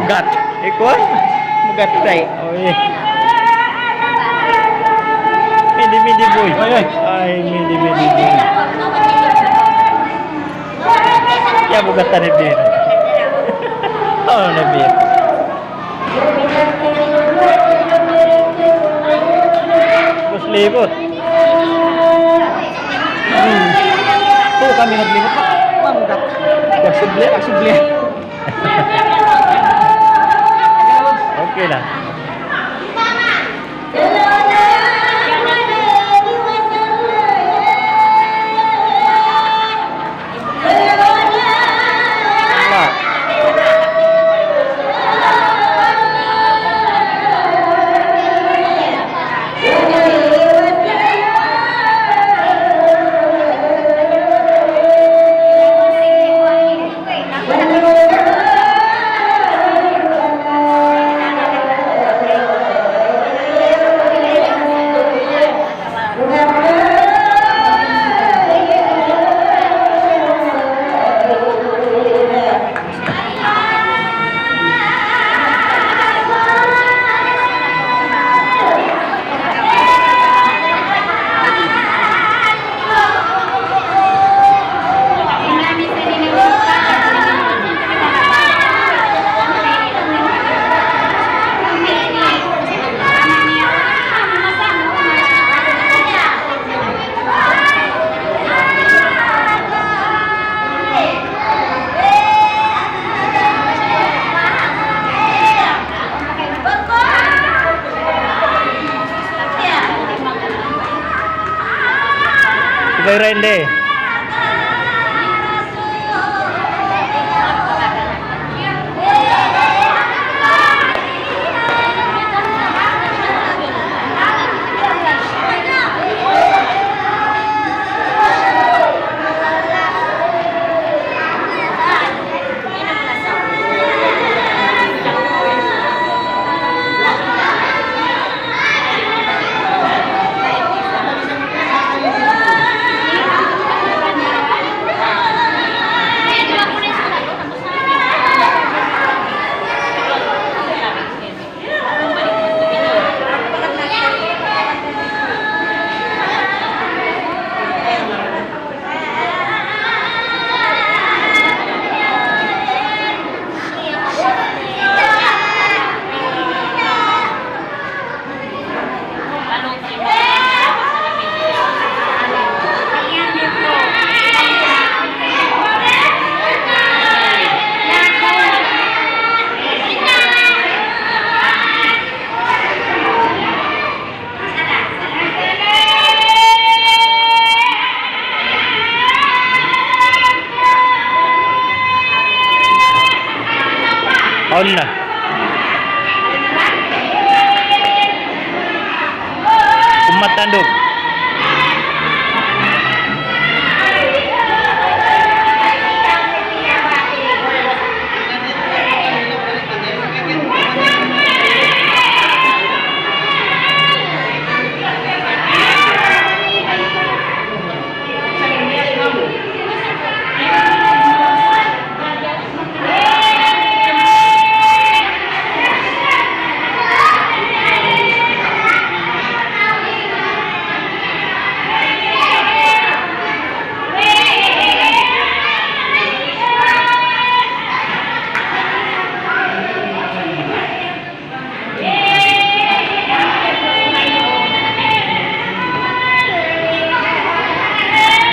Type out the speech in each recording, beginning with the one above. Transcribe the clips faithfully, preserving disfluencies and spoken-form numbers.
Gat. Ikaw? Magat tayo. Oh, yeah. Midi, midi, boy. Ay, ay. Ay, midi, midi, boy. Ya, bugatan ni Bin. Oh, na, Bin. Bus libut. Hmm. Tu kami naglibut. Mangga. Magsubli, magsubli. Okay na. Subay ra, Ende. Awn na. Ummat tanduk.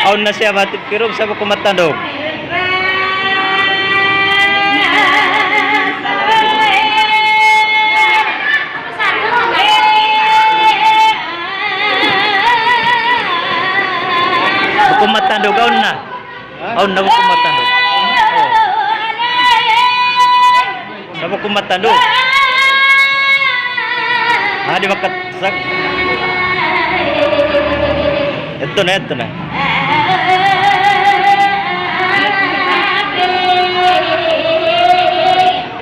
Awn na siya, matipirog sa baku matandog. Baku matandog, awn na. Awn na baku matandog. Oh. Sa baku matandog. Ah, di' makasak. Ito na, ito na.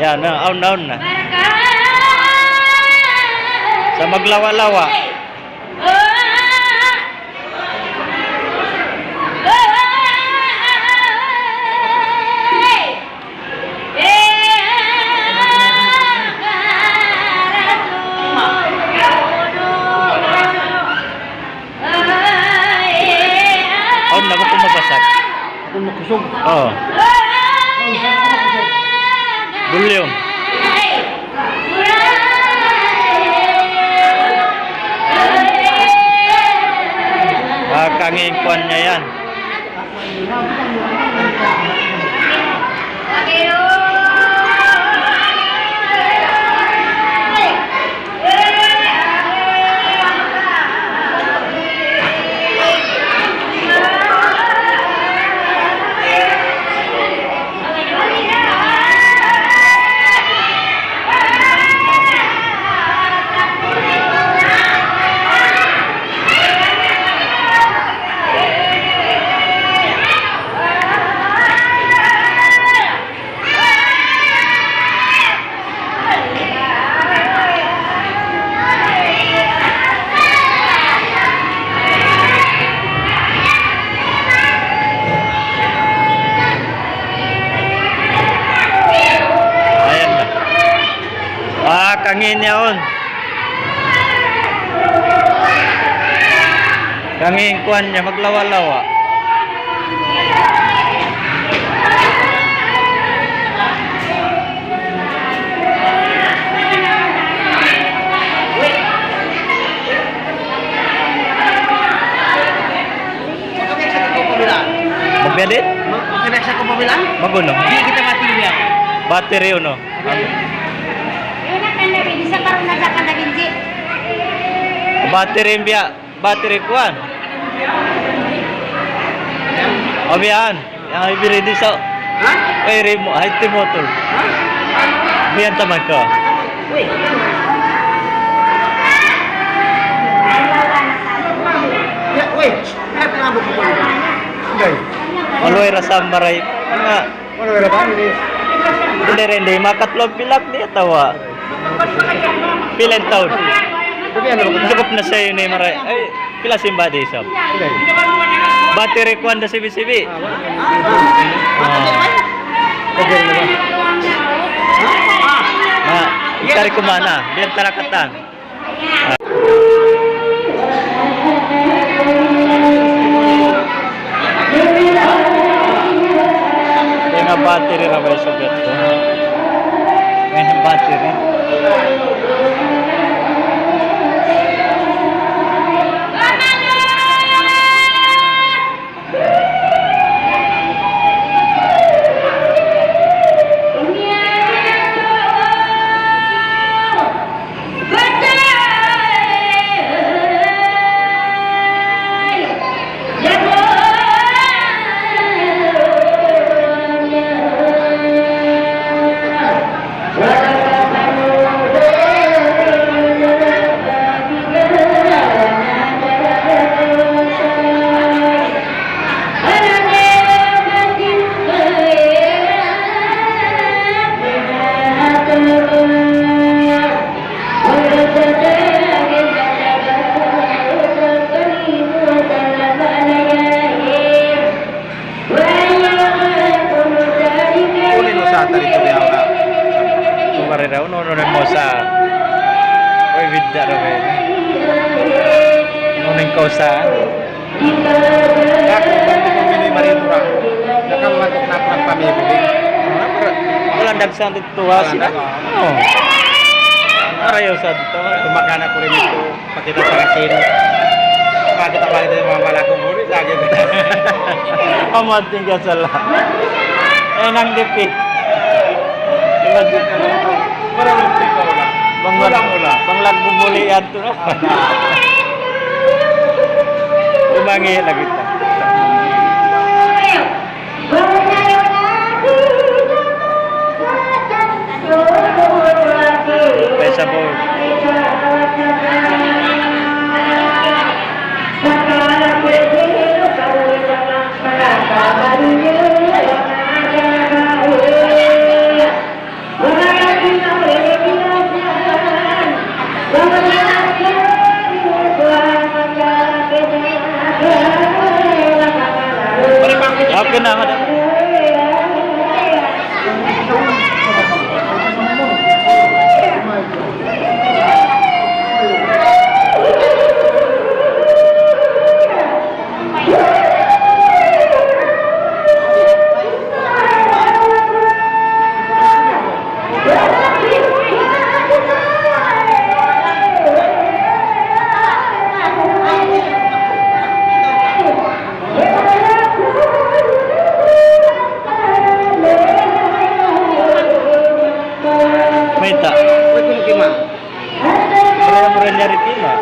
Yan na, awn na, awn na. Sa maglawa-lawa. Oh. Volume. Ah, kangingkuan niya yan. Ayan na. Ah, kangin yaun. Kangin kuwan niya, maglawa-lawa. Magbiya' di'? Mag-, mag-connect sa kumpabila? Mag-unu? Di' kita mati biya'. Battery unu? Yun ang kanda, bisa pa rin na sa kanda, Benji. Battery biya'. Battery kuwan. O, biya' yan. Yan, ay, biri di sa. Ha? Ay, remo-, ay, ti motor. Ha? Biya' yan taman ka. Uy. Ya, uy. Ay, panabok ko. Hindi. Maluhay ra sa maray. Ano nga? Ano nga ba? Hindi. Hindi, hindi. Makatlo ang pilak niya, tawa. Pila in taon? Sabi, ano ba? Sukup na siya yun eh, maray. Ay, pila simba di isab. Hindi. Battery kuwan da sibi-sibi. Ah, wala. Ah. Okay na ba? Na, ikari kumana. Biyan tarakatan. Kaya nga battery ra ba yung sugat ko? May battery. Uli no sa tari to yaw na. Sumari raw, no, no, no, mo sa. Uy, bidda raw, eh. No, ning kausa. Yak, bantu ko ini mari murah. Nakamatuk na pamili. Wala' dagsang dito, ha, sila. Wala' na. Oh. Marayaw sa dito. Tumakana ko rin ito. Pakita sa akin. Pakita, pakita yung mga malakong ulit lagi. Amat yung kasala. Eh, nang dipit. Marunong ikaw na. Bang, mula-mula. Bang lagbubuli yan to na. Umangi lagi ta. Pesa po. Kita. Uy, kunu kima. Mura-mura nyari kima.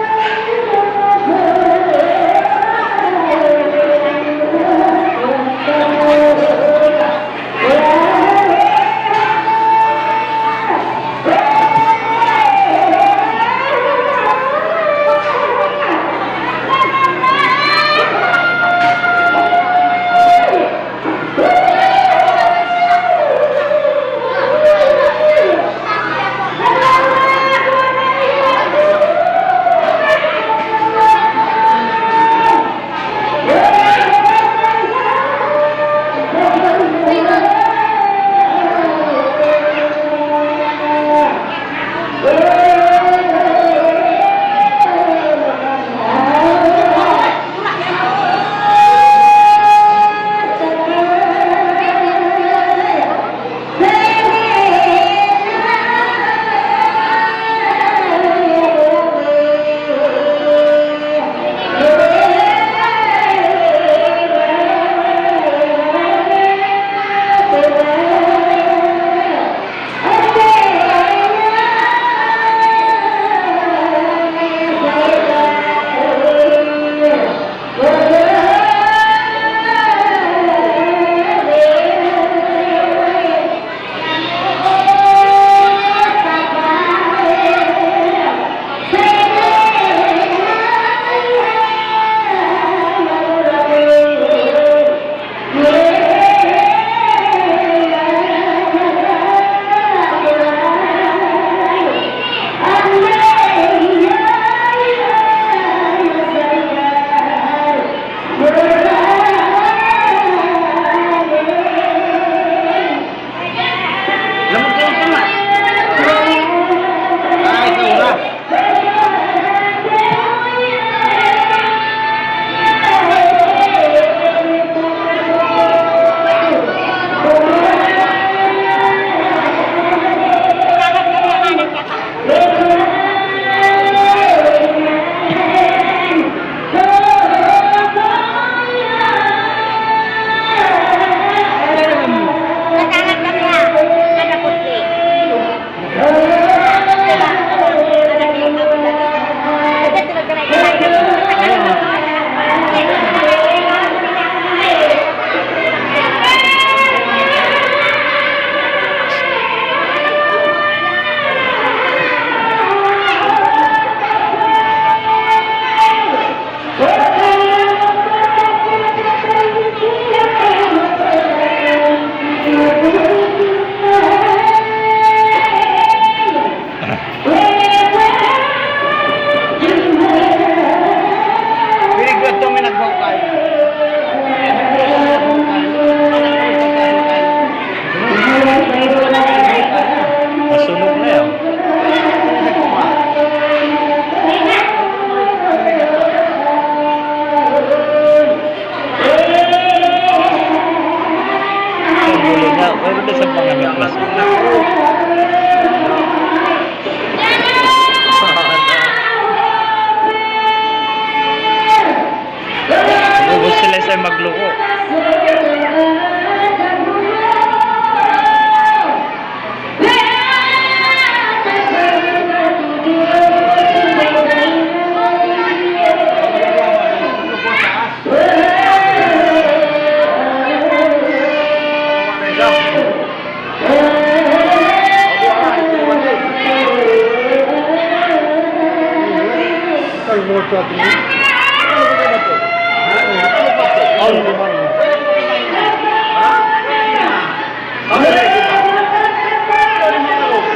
Very good, two minutes mo kayo. Masunog na yan. Ang gulo na. Mayroon na sa panganak na sila. Ubus sila sa magluko.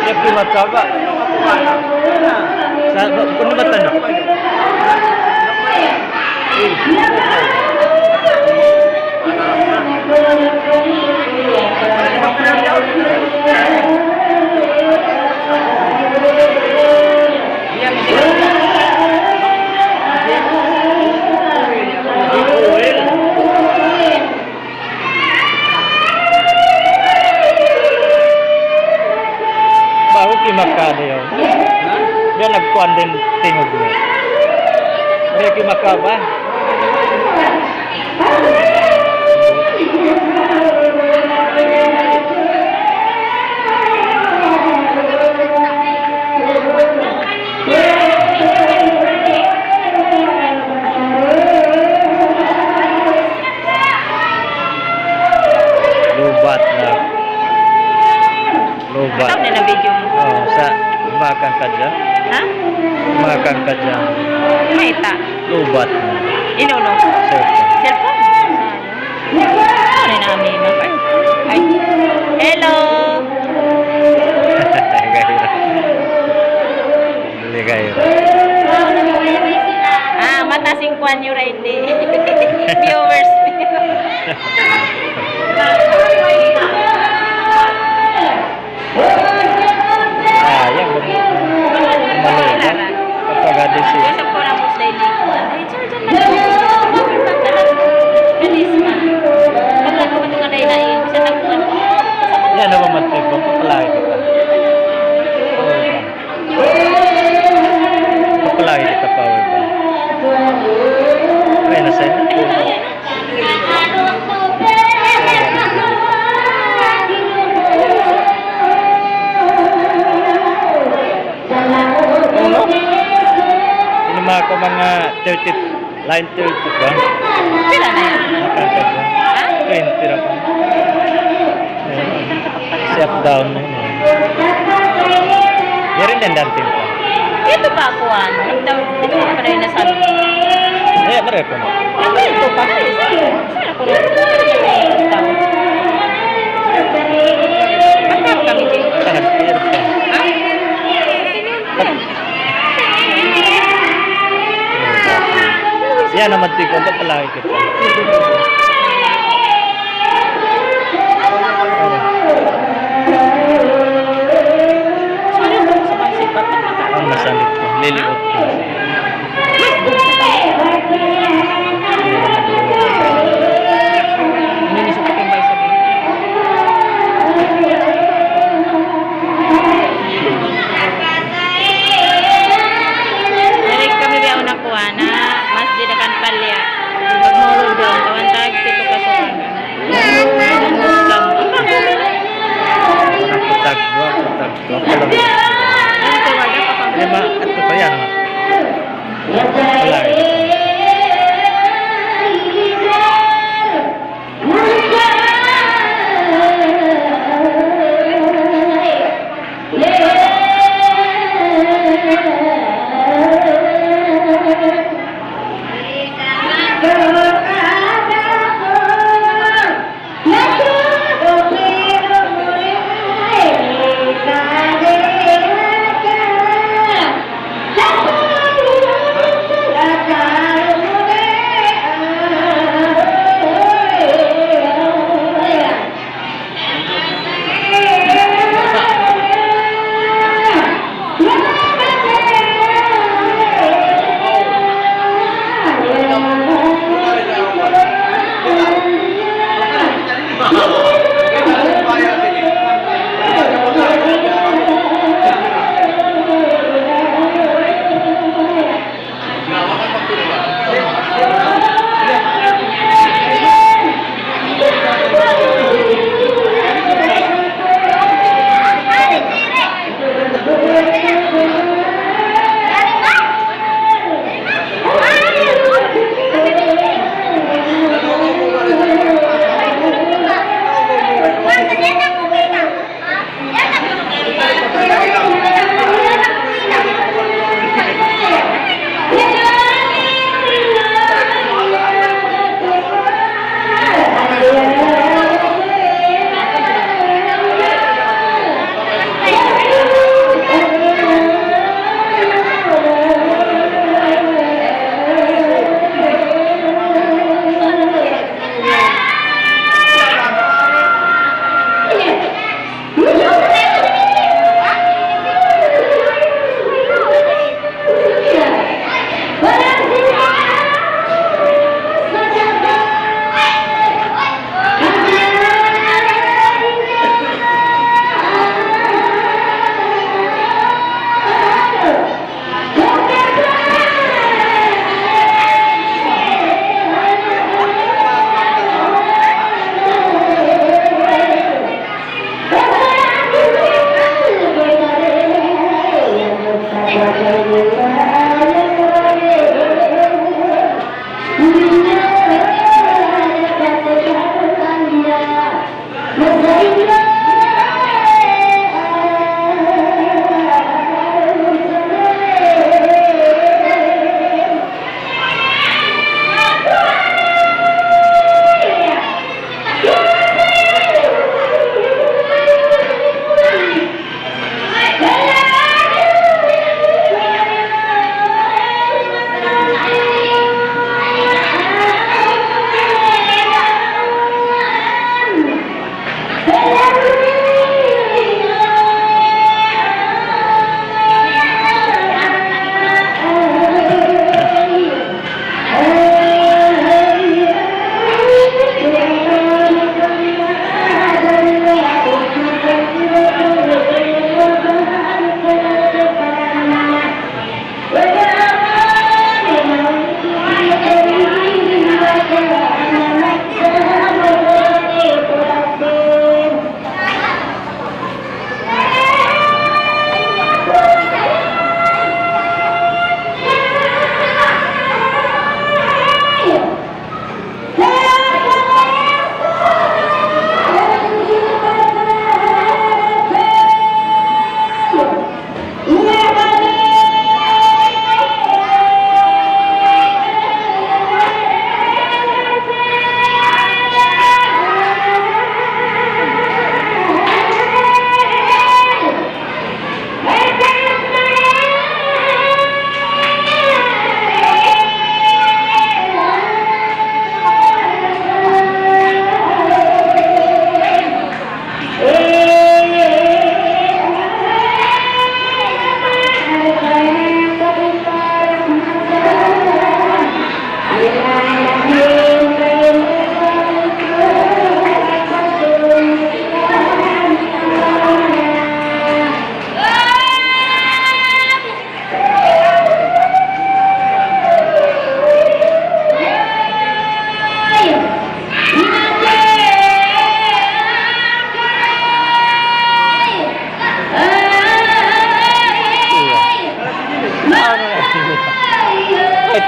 Yakin mataba. Sa, kunu ba tanu? Bahu' kimaka da yan. Biya' nagkuwan da in tingug niya. Biya' kimaka ba? Ba? Tau na na video mu. Oh, sa' makan ka dyan. Ha? Makan ka dyan. Mayta'? Lubat. Inu, unu? Cellphone. Cellphone? Sayang. Ano na, Mima? Ay. Hello. Gaya. Dili kayo. Ah, mataas in kuwan niyu right there. Viewers. Ah, yan, mag-, umaluga. Kapag adisi. Yes, of course, ang Muslim. Ay, sir, dyan na. Kalis na. Pag nagkuman nga na yun, sa nagkuman. Yan, ano ba, matipon? Papalagi kita. Papalagi kita pa, uy, pa. Ay, nasa yun. Ano? Ini mga kuman nga thirty, line thirty ba? Pila na yan? Nakakagwa. Ha? Twenty ra pa. Ayan. Shut down na yun, eh. Meron din dating pa. Ito pa, kuwan. Ito, ito pa rin na sabi. Eh, meron pa. Ito, ito pa rin. Saan ako na? Ito. Matap kami din. Sangat clear pa. Ha? Yan naman, tigko. Ba't pala kita? Ang masalit ko. Liliot ko. Dari kami biya' una kuwan ha Masjid Akan Palya. Pag maulog doon, kawan tag, pitu ka surga. Ang Muslim. Ang pagtagwa, pagtagwa. Ang tawag na kapag- Lima, ato pa yan, ha? Wala, eh.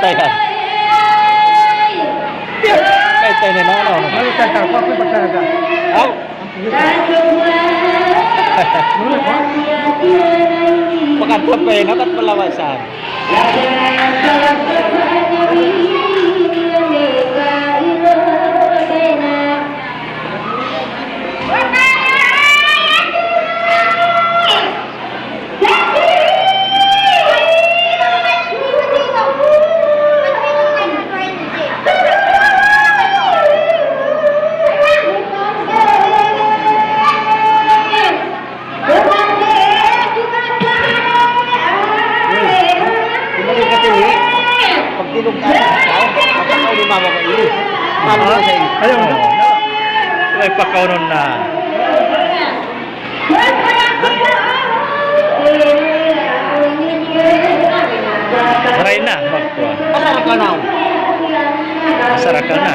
Ayan. Kahit tayo na, ano, ano. Ano, tayo, tayo, tayo, tayo, tayo. Ha? Pakatapay na, kat palawasan. Pag tinugtad ka, baka ikaw lumababa ini. Mababa sa iyo. Ayaw, no? Ay, pakaunon na. Saray na, magkuha. Masarakal na. Masarakal na.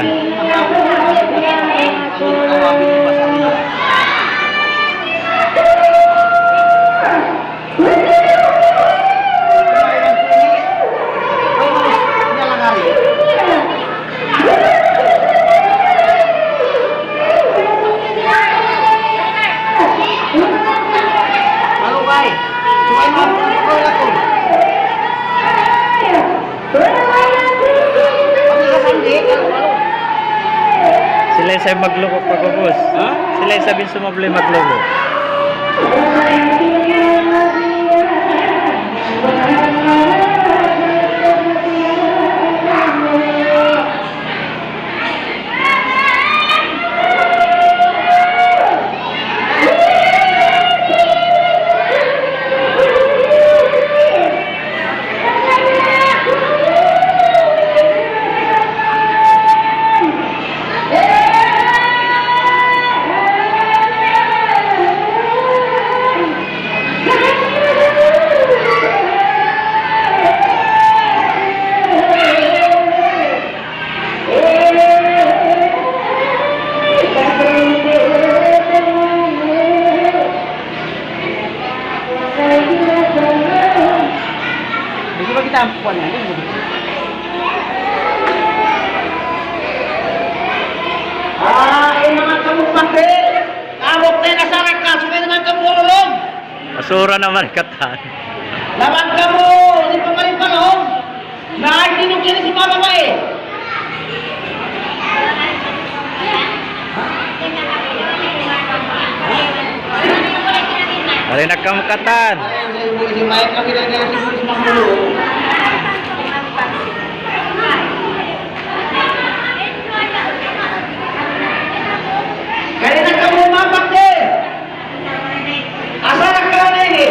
Sila isab magluko pag'ubus. Ha? Sila isab in sumubli magluko. Gusto ba kita ang kukuha niya? Ah, eh, mga kamumpante, tabok tayo na sa rakas, subay naman kamu ululog. Asura naman katan. Laban kamu, di pa kayo panahon. Nagtinog yan si Mama Mae. Ari na kamukatan. Kaya na kamu mapakde. Asal ka na ini.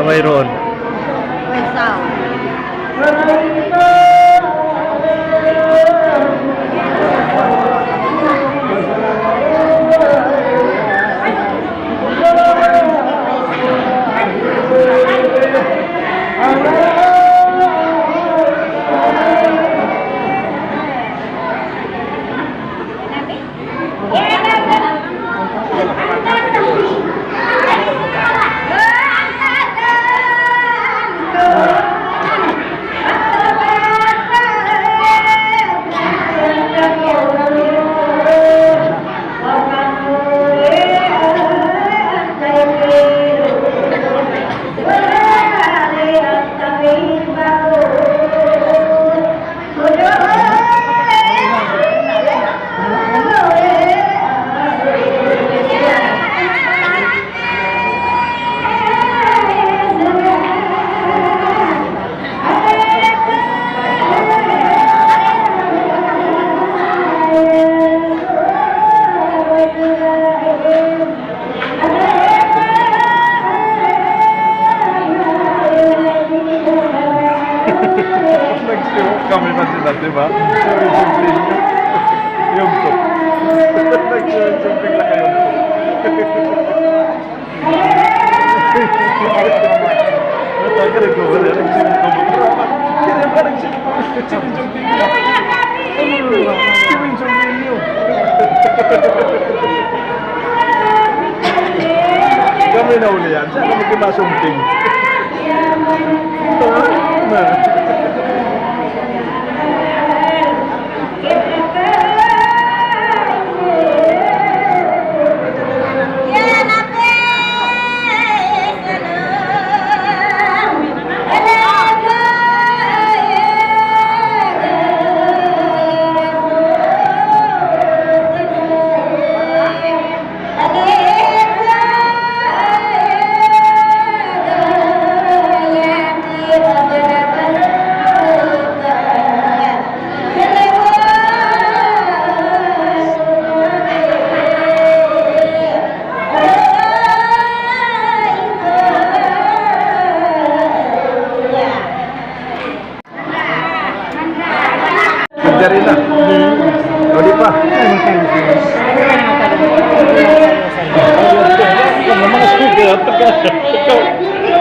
Mayroon. Kami masih nanti, Pak. Yung to. Nagsusumping na kayo. Kami na ulihan. Siya kami kimasumping. Jari na. O, di pa.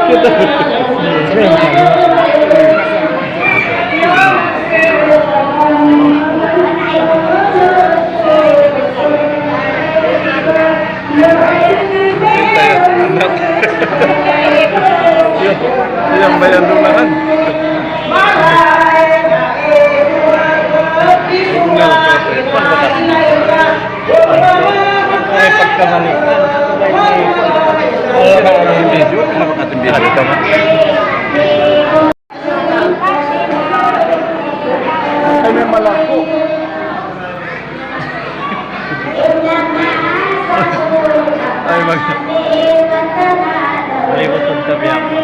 Kita. Yang bayar lunahan. Ay, pagkamali. Ay, pagkamali. Ay, may malako. Ay, mag-, malibot ang tabi ako.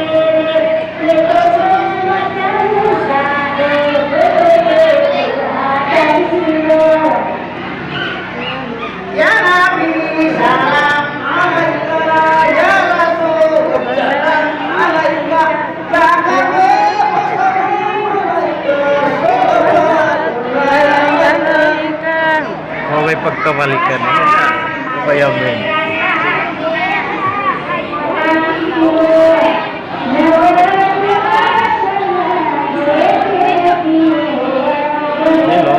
Maway pagkabalikan. Payamin. Hello.